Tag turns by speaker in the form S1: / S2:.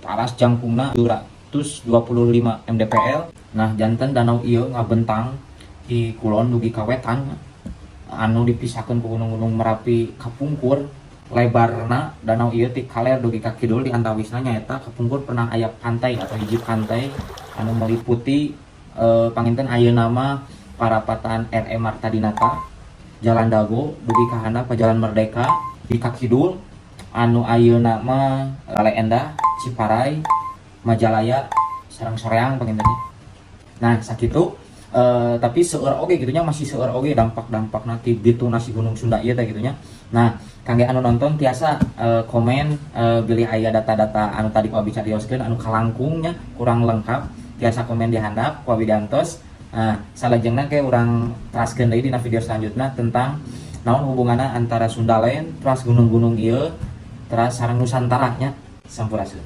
S1: Paras jangkungna 225 mdpl. Nah, janten danau ieu ngabentang di kulon dugi ka wetan anu dipisahkeun ku gunung-gunung Merapi kapungkur. Lebarna danau ieu ti kaler dugi ka kidul. Di antawisna nyaeta kapungkur pernah aya pantai atau hiji pantai anu meliputi panginten ayeuna mah parapatan RE Martadinata, Jalan Dago dugi ka handap ka Jalan Merdeka, di ka kidul anu ayeuna mah Baleendah, Ciparay, Majalaya sareng Soreang panginten. Nah, sakitu tapi seueur oge gitu nya, masih seueur oge dampak-dampak nanti detonasi Gunung Sunda ieu teh gitu nya. Nah, kangge anu nonton tiasa komen bilih aya data-data anu tadi ku abi carioskeun anu kalangkungnya kurang lengkap, tiasa komen di handap ku abi diantos. Nah, salajengna ke urang teraskeun deui dina video selanjutnya tentang naon hubunganna antara Sundaland, teras gunung-gunung ieu, teras sareng Nusantara nya. Sampurasun.